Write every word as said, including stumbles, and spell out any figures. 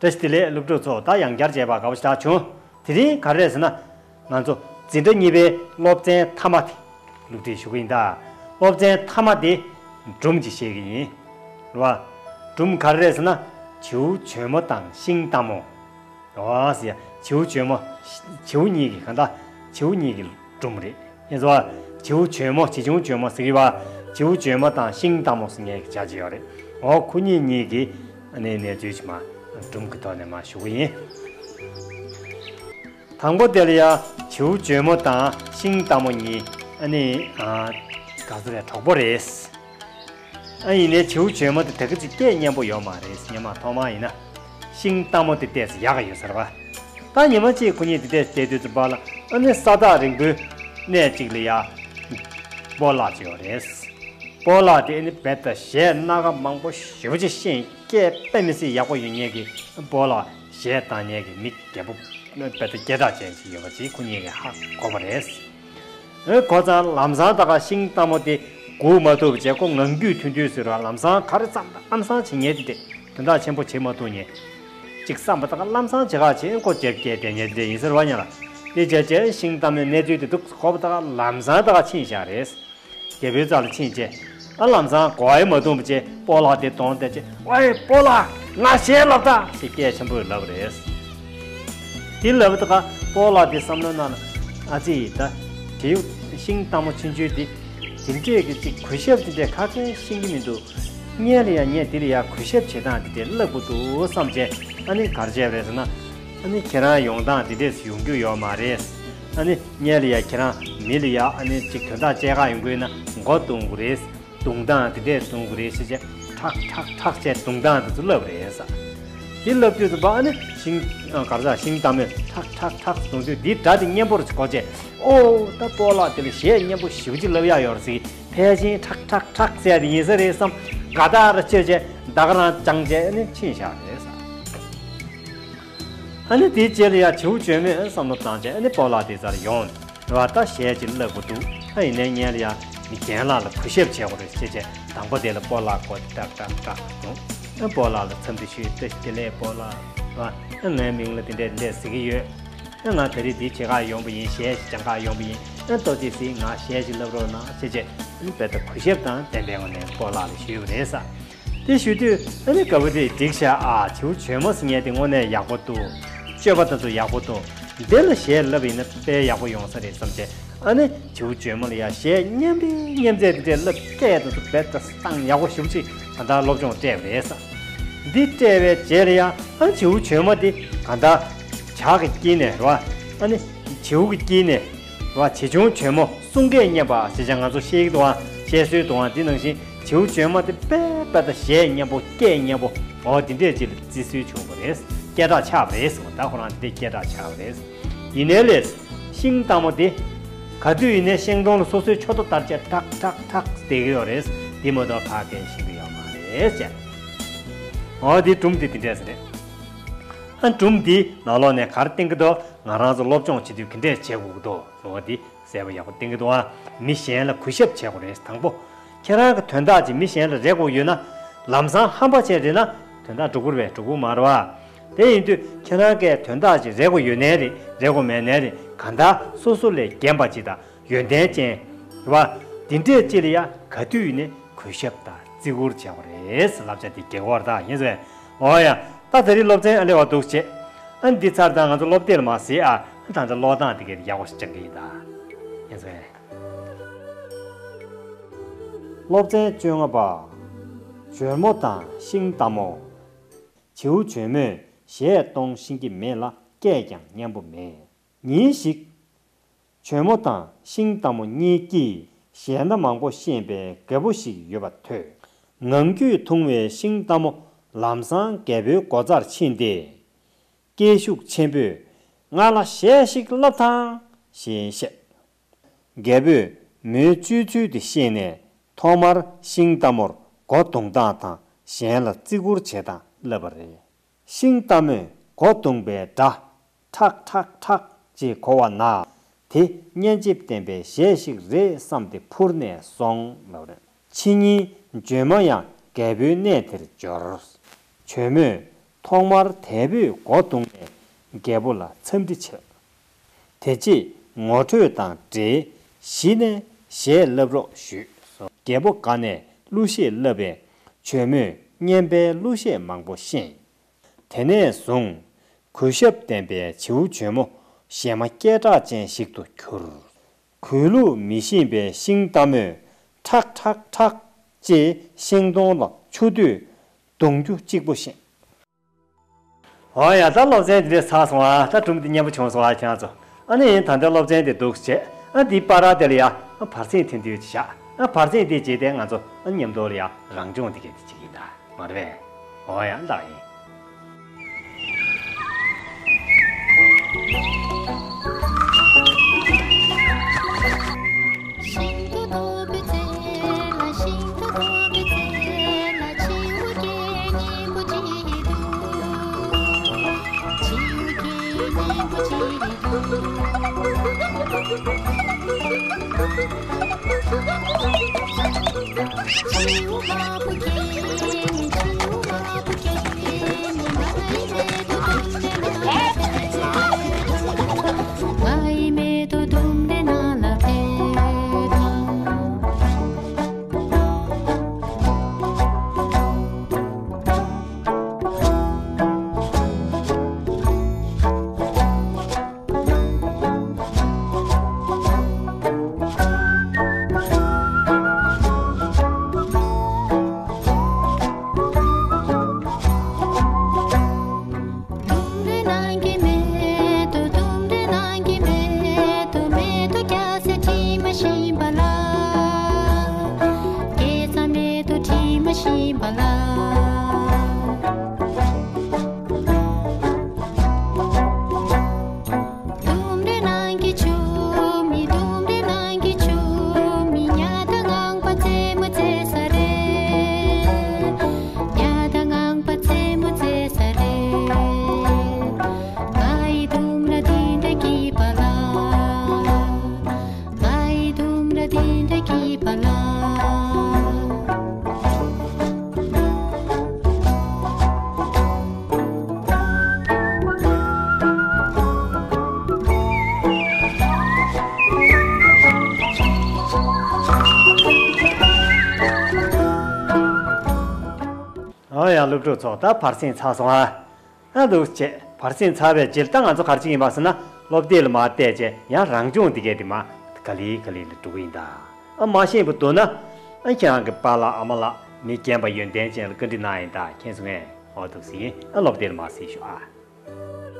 བཀྲ་ཤིས་བདེ་ལེགས་སློབ་ཕྲུག་ཚོ། ད་ཡང་བསྐྱར་མཇལ་བ་དགའ་པོ་ཞེ་དྲག་བྱུང་། དེ་རིང་ག་རེ་རེད་ཟེར་ན། ང་ཚོ་འཛིན་གྲྭ་གཉིས་པའི་སློབ་ཚན་མཐའ་མ་དེ་སློབ་ཁྲིད་ཞུ་གི་ཡིན་ད། སློབ་ཚན་མཐའ་མ་དེ་སྒྲུང་ཅིག་བཤད་གི་ཡིན། རེད་བ། སྒྲུང་ག་རེ་རེད་ཟེར་ན། བྱིའུ་བྱོན་མོ་དང་ཤིང་རྟ་མོ། འོ་ཟེར་ཡ། བྱིའུ་བྱོན་མོ། བྱིའུ་གཉིས་ཀྱི་གང་ལྟར་བྱིའུ་གཉིས་ཀྱི་སྒྲུང་རེད། ཡིན་ཙང་བྱིའུ་བྱོན་མོ། བྱིའུ་བྱོན་མོ་ཟེར་གི་བ། བྱིའུ་བྱོན་མོ་དང་ཤིང་རྟ་མོ་ཟེར་མཁན་གྱི་བྱ་ཅིག་ཡོད་རེད། འོ་ཁོ་གཉིས་གཉིས་ཀྱི་ཨ་ནི་གནས་ཚུལ་ཅིག་མར་སྒྲུང་གི་ཐོག་ནས་མར་ཞུ་གི་ཡིན། དང་པོ་དེ་ལ་ཡ་བྱིའུ་བྱོན་མོ་དང་ཤིང་རྟ་མོ་གཉིས་ཨ་ནི་ཨ་ག་ཚོད་རེད། གྲོགས་པོ་རེད། ཨ་ཡིན་ནའི་བྱིའུ་བྱོན་མོ་དེ་དེ་ག་ཅིག་སྐད་སྙན་པོ་ཡོད་མ་རེད། སྙན་མ་ཐོག་མ་ཡིན་ན། ཤིང་རྟ་མོ་དེ་ཏོག་ཙམ་ཡག་ག་ཡོད་ས་རེད་བ། ད་ཉི་མ་གཅིག་ཁོ་གཉིས་དེ་འདྲས་བསྡད་དུས་ཙམ་པ་ལ་ཨ་ནི་ས་ཐག་རིང་པོའི་གནས་གཅིག་ལ་ཡ་སྤོ་ལགས་ཅིག་ཡོད་རེད། སྤོ་ལགས་དེ་ཨ་ནི་རྦད་དེ་གཞས་སྣ་ཁ་མང་པོ་ཞེ་པོ་ཅིག་ཤེས། སྐད་དཔེ་མི་སྲིད་ཡག་པོ་ཡོད་མཁན་གྱི་སྤོ་ལགས། གཞས་བཏང་མཁན་གྱི་མི་རྒད་པོ་རྦད་དེ་སྐད་གྲགས་ཅན་ཅིག་ཡོད་པ་ཅིག་ཁོ་གཉིས་ཀྱིས་ཧ་གོ་བ་རེད། ཨེ་གོ་ཙང་ལམ་སང་ད་ག་ཤིང་རྟ་མོ་དེ་སྒུག་མ་ཐུབ་བྱས་ཁོ་ངང་རྒྱུད་མཐུན་མཐུན་ཟེར་བ། ལམ་སང་ག་རེ་བསམ་ད་ལམ་སང་བྱེད་མཁན་དེ་དེ་དོན་དག་ཆེན་པོ་བྱེད་མ་ཐུབ་མཁན་ཅིག་བསམ་པ་ད་ག་ལམ་སང་བྱེད་ག་བྱེད་ཁོ་རྒྱབ་སྐྱེལ་བསྡད་མཁན་དེ་ཡིན་ཟེར་བ་ཉག་ལ། དེ་བྱས་བྱས་ཤིང་རྟ་མོས་གནས་ཚུལ་དེ་འདུག་གོ་བ་ད་ག་ལམ་སང་ད་ག་ཕྱིན་བཞག་རེད། རྒད་པོའི་རྩ་ལ་ཕྱིན་བྱས། ཨ་ལམ་སང་གོ་བ་ཡང་མ་བཏུང་བ་བྱས་སྤོ་ལགས་དེ་དོང་དེ་བྱས། ཝེ་སྤོ་ལགས། ང་གཞས་ལབ་ད་ཞེས་སྐད་ཆེན་པོས་ལབ་པ་རེད། དེ་ལབ་པ་ད་ག་སྤོ་ལགས་དེ་བསམ་བློ་གནང་ན། ཨ་ཙི་ད་བྱིའུ་ཤིང་རྟ་མོ་ཆུང་ཆུང་དེ་དེ་འདྲས་ཀྱི་ཅིག་གུས་ཞབས་དེ་འདྲས་ཁ་ཁས་ཤེས་ཀྱི་མི་འདུག་སྔོན་ལ་ཡ་ངས་དེ་ལ་ཡ་གུས་ཞབས་བྱེད་སྟངས་དེ་འདྲས་བསླབ་དགོས་འདུག་བསམ་བྱས། ཨ་ནི་ག་རེ་བྱས་པ་རེད་ཟེར་ན། ཨ་ནི་ཁྱེད་རང་ཡོང་སྟངས་དེ་འདྲས་ཡོང་རྒྱུ་ཡོད་མ་རེད། ཨ་ནི་སྔོན་ལ་ཡ་ཁྱེད་རང་མི་ལ་ཡ་ཨ་ནི་ཅིག་དོན་དག་བཅད་ག་ཡོང་གི་ཡོད་ན་མགོ་བརྡུང་དགོས་རེད། བརྡུང་སྟངས་དེ་འདྲས་བརྡུང་དགོས་རེད་ཟེར་བྱས། ཁྲག་ཁྲག་ཁྲག་བྱས་བརྡུང་སྟངས་དེ་ཚོ་བསླབ་པ་རེད་ཟེར། དེ་བསླབ་དུས་ཙམ་པ་ཨ་ནི་ཤིང་ག་རེ་ཟ། ཤིང་རྟ་མོས་ཁྲག་ཁྲག་ཁྲག་བརྡུང་དུས་དེའི་སྒྲ་དེ་སྙན་པོར་གོ་བྱས། ཨོ་ད་སྤོ་ལགས་དེ་ལ་གཞས་སྙན་པོ་ཞེ་པོ་ཅིག་ལབ་ཡག་ཡོད་རེད་ཟེར། ཕལ་ཆེར་ཁྲག་ཁྲག་ཁྲག་ཟེར་ཡག་དེ་ཡིན་ས་རེད་བསམ། དགའ་ཐག་ར་ཆོད་བྱས་ད་ག་རང་བཅངས་བྱས་ཨ་ནི་ཕྱིན་བཞག་རེད་ཟེར། ཨ་ནི་དེའི་རྗེས་ལ་ཡ་བྱིའུ་བྱོན་མོས་བསམ་བློ་བཏང་བྱས་ཨ་ནི་སྤོ་ལགས་དེའི་རྩར་ཡོང་། རེད་བ། ད་གཞས་ཅིག་བསླབ་དགོས་འདུག་ཨ་ཡིན་ནའི་སྔོན་ལ་ཡ་མི་རྒན་ལགས་ལ་གུས་ཞབས་བྱེད་དགོས་རེད་ཟེར་བྱས། དང་པོ་དེ་ལ་སྤོ་ལགས་སྒོ་ཏག་ཏག་ཏག་བརྡུངས། ཨ་སྤོ་ལགས་ལ་འཚམས་འདྲི་ཞུས། བཀྲ་ཤིས་བདེ་ལེགས་སྤོ་ལགས། རེད་བ། ཨ་ངའི་མིང་ལ་དེ་འདྲས་འདྲས་ཟེར་གྱི་ཡོད། ཨ་ང་ད་རེས་འདི་བྱེད་ག་ཡོང་པ་ཡིན། གཞས་ཤིག་སྦྱང་ག་ཡོང་པ་ཡིན། ཨ་ཏོག་ཙི་ཙི་ང་གཞས་ཤིག་བསླབ་རོགས་གནང་ཟེར་བྱས། ཨ་ནི་རྦད་དེ་གུས་ཞབས་དང་ལྡན་པའི་ངང་ནས་སྤོ་ལགས་ལ་ཞུས་པ་རེད་ཟེར། དེ་ཞུ་དུས་ཨ་ནི་དགའ་པོ་དེས་འགྲིག་ཤག་ཨ་བྱིའུ་བྱོན་མོ་ཟེར་མཁན་དེ་དངོས་གནས་ཡག་པོ་འདུག་སྤྱོད་པ་དེ་ཚོ་ཡག་པོ་འདུག་འདི་ལ་གཞས་བསླབ་པ་ཡིན་ན་དཔེ་ཡག་པོ་ཡོང་ས་རེད་བསམ་བྱས། ཨ་ནི་བྱིའུ་བྱོན་མོ་ལ་ཡ་གཞས་སྙན་པའི་སྙན་ཚད་དེ་འདྲས་བསླབ། སྐད་དེ་ཚོ་རྦད་དེ་གཏམ་ཡག་པོ་ཞེ་པོ་ཅིག་ད་ལྟ་སློབ་སྦྱོང་སྤྲད་པ་རེད་ཟེར། འདི་སྤྲད་པའི་རྗེས་ལ་ཡ་ཨ་བྱིའུ་བྱོན་མོ་དེ་གང་ལྟར་བྱ་གི་དཀྱིལ་ནས་རེད་བ། ཨ་ནི་བྱིའུ་གི་དཀྱིལ་ནས་རེད་བ། བྱིའུ་ཆུང་བྱོན་མོ་གསུང་སྐད་སྙན་པ་ཞེས་བྱ་ང་ཚོ་བཤད་ཀྱི་འདུག་ཨ། བཤད་སྲོལ་འདུག་ཨ། འདི་ནང་བཞིན་བྱིའུ་བྱོན་མོ་དེ་དཔེ་དཔེ་ད་གཞས་སྙན་པོ་སྐད་སྙན་པོ་འོ་དེ་འདྲས་ཅིག་ལ་བརྩི་སྲོལ་བྱུང་བ་རེད། སྐད་གྲགས་ཆགས་པ་རེད་ཟེར་བ། ད་ཁོ་རང་དེ་འདྲས་སྐད་གྲགས་ཆགས་པ་རེད། ཡིན་ནའི་ལས་ཤིང་རྟ་མོ་དེ་ག་དུས་ཡིན་ནའི་ཤིང་སྡོང་ལ་སོ་སོའི་མཆུ་ཏོ་བསྟར་བྱས་ཏག་ཏག་ཏག་བསྡད་ཀྱི་ཡོད་རེད། དེ་མ་གཏོགས་ཁ་སྐད་ཤེས་ཀྱི་ཡོད་མ་རེད་ཅེས། འོ་དེ་སྒྲུང་དེ་དེ་འདྲས་རེད། ཨ་སྒྲུང་འདི་ནང་ལོགས་ནས་ག་རེ་བསྟན་གྱི་འདུག་ང་རང་ཚོ་སློབ་སྦྱོང་བྱེད་དུས་ག་འདྲས་བྱེད་དགོས་ཀྱི་འདུག་འོ་དེ་གསལ་པོ་ཡག་པོ་བསྟན་གྱི་འདུག་ཨ། མི་གཞན་ལ་གུས་ཞབས་བྱེད་དགོས་རེད། དང་པོ། ཁྱེད་རང་གི་དོན་དག་ཅིག་མི་གཞན་ལ་རེ་དགོས་ཡོད་ན། ལམ་སང་ཧམ་པ་བྱས་རེ་ན་དོན་དག་འགྲུབ་ཀྱི་རེད་པས། འགྲུབ་ཀྱི་མ་རེད་པ། དེ་ཡིན་དུས་ཁྱེད་རང་གིས་དོན་དག་ཅིག་རེ་དགོས་ཡོད་ནའི་རེད། རེ་དགོས་མེད་ནའི་རེད། གང་ལྟར་སོ་སོ་ལས་རྒན་པ་ཅིག་དང་ཡོན་ཏན་ཅན་རེད་པ། འདི་འདྲས་ཅིག་ལ་ཡ་ག་དུས་ཡིན་ནའི་གུས་ཞབས་དང་བརྩི་བཀུར་བྱེད་དགོས་རེད། བསླབ་བྱ་འདི་རྒྱལ་བར་དག་ཡིན་ཟེར། འོ་ཡ། ད་དེ་རིང་སློབ་ཚན་ཨ་ལེ་བ་འདུག་བྱེད། ཨ་འདི་ཚར་དང་ང་ཚོ་སློབ་དེབ་ལ་མར་གཟིགས་ཨ། ད་ལྟ་ཀློག་སྟངས་དེ་གའི་ཡག་པོ་ཞིག་སྦྱང་གི་ཡིན་ད། ཡིན་ཟེར། སློབ་ཚན་བཅོ་ལྔ་པ། བྱོན་མོ་དང་ཤིང་རྟ་མོ། བྱིའུ་བྱོན་མོས་གཞས་གཏོང་ཤེས་ཀྱི་མེད་ལ་སྐད་ཀྱང་སྙན་པོ་མེད། ཉིན་ཞིག་བྱོན་མོ་དང་ཤིང་རྟ་མོ་གཉིས་ཀྱིས་གཞས་སྣ་མང་པོ་ཤེས་པའི་རྒད་པོ་ཞིག་ཡོད་པ་ཐོས། ངང་རྒྱུད་ཐུང་བའི་ཤིང་རྟ་མོ་ལམ་སང་རྒད་པོའི་སྒོ་རྩར་ཕྱིན་ཏེ། སྐད་ཤུགས་ཆེན་པོས། ང་ལ་གཞས་ཤིག་བསླབ་དང་ཞེས་བཤད། རྒད་པོས་མོའི་སྤྱོད་ཚུལ་དེ་ཤེས་ནས་ཐོག་མར་ཤིང་རྟ་མོར་སྒོ་རྡུང་སྟངས་དང་གཞན་ལ་བརྩི་བཀུར་བྱེད་སྟངས་བསླབས་པ་རེད། ཤིང་རྟ་མོས་སྒོ་རྡུང་པའི་སྒྲ་ཁྲག་ཁྲག་ཁྲག་ཅེས་གོ་བ་ན། དེ་སྙན་འཇེབས་ལྡན་པའི་གཞས་ཤིག་རེད་བསམ་སྟེ་འཕུར་ནས་སོང་ལབ་རེད། ཕྱི་ཉིན་བྱོན་མོ་ཡང་རྒད་པོའི་གནས་དེར་འབྱོར། བྱོན་མོས་ ཐོག་མར་དལ་པོས་སྒོ་བརྡུངས་ནས་རྒྱལ་པོ་ལ་འཚམས་འདྲི་བྱ། དེ་རྗེས་ངོ་སྤྲོད་དང་འབྲེལ་གཞི་ནས་གཞས་བསླབ་རོགས་ཞུས་སོ། རྒྱལ་པོ་དགའ་ནས་གླུ་གཞས་བསླབ་པས་ཇོ་མོས་སྙན་པའི་གླུ་གཞས་མང་པོ་ཤེས། དེ་ནས་བཟུང་གུས་ཞབས་ལྡན་པའི་བྱིའུ་ཇོ་མོ་གཞས་མ་སྐད་གྲགས་ཅན་ཞིག་ཏུ་གྱུར། གུས་ལུགས་མི་ཤེས་པའི་ཤིང་རྟ་མོས་ཁྲག་ཁྲག་ཁྲག་ཅེས་ཤིང་སྡོང་ལ་ཆུ་དུས་རྡུང་རྒྱུ་གཅིག་པུ་ཤེས། འོ་ཡ། ད་སློབ་ཚན་འདི་འདྲས་ཚར་སོང་ཨ། ད་སྒྲུང་འདི་སྙན་པོ་བྱུང་སོང་ཨ་ཁྱེད་རང་ཚོ། ཨ་ནི་ད་ལྟའི་སློབ་ཚན་འདི་འདུག་བྱས། ཨ་འདིའི་བར་དེ་ལ་ཡ་ཨ་བར་གསེང་ཐུང་ཐུང་ཅིག་བཞག་ཨ་བར་གསེང་འདི་རྗེས་དེ་ང་ཚོ་ཨ་མཉམ་དུ་ལ་ཡ་རང་སྦྱོང་འདི་གས་འདི་བྱེད་ཀྱི་ཡིན་ད། མ་རེད་པས། འོ་ཡ་ལགས་ཡིན། ཤིང་ཏོག་ཏོག་པའི་རྩེ་ལ། ཤིང་ཏོག་ཏོག་པའི་རྩེ་ལ། བྱིའུ་སྐད་སྙན་པོ་ཅིག་འདུག་བྱིའུ་སྐད་སྙན་པོ་ཅིག་འདུག་བྱིའུ་དམར་པོ་སྐད་སྙན། བྱིའུ་དམར་པོ་སྐད་སྙན། ང་ཡི་མེ་ཏོག་ལྡུམ་རའི་ནང་ལ་ཕེབས་དང་། ང་ཡི་མེ་ཏོག་ལྡུམ་རའི་ནང་ལ་ཕེབས་དང་། ལྡུམ་རའི་ནང་གི་མེ་ཏོག་ལྡུམ་རའི་ནང་གི་མེ་ཏོག་མེ་ཏོག་རྒྱགས་སེ་དྲི་མ་ཞིམ་པ་ལ། སྐྱེས་ཙང་མེ་ཏོག་དྲི་མ་ཞིམ་པ་ལ། ལྡུམ་རའི་ནང་གི་ཆུ་མིག་ལྡུམ་རའི་ནང་གི་ཆུ་མིག་ཉ་དང་ངང་པ་རྩེད་མོ་རྩེ་ས་རེད། ཉ་དང་ངང་པ་རྩེད་མོ་རྩེ་ས་རེད། ང་ཡི་ལྡུམ་ར་འདི་འདྲ་སྐྱིད་པ་ལ། ང་ཡི་ལྡུམ་ར་འདི་འདྲ་སྐྱིད་པ་ལ། འོ་ཡ། སློབ་ཕྲུག་ཚོ་ད་བར་གསེང་ཚར་སོང་ཨ། ཨ་འདུག་བྱས། བར་གསེང་ཚར་བའི་རྗེས་ད་ང་ཚོ་ག་རེ་བྱེད་ཀྱི་ཡིན་པ་ཟེར་ན། སློབ་དེབ་ལ་མར་བལྟས་བྱས་ཡང་རང་སྦྱོང་འདི་གས་དེ་མར་ག་ལེ་ག་ལེ་ལ་འགྲོ་གི་ཡིན་ད། ཨ་མ་ཤེས་པ་འདུག་ན། ཨ་ཁྱེད་རང་གི་པཱ་ལགས་ཨ་མ་ལགས་མི་རྒན་པ་ཡོན་ཏན་ཅན་ལ་བཀའ་འདྲི་གནང་ཡིན་ད། མཁྱེན་སོང་ངས། འོ་འདུག་སེ་ཡིན། ཨ་སློབ་དེབ་ལ་མར་གཟིགས་ཤོག་ཨ།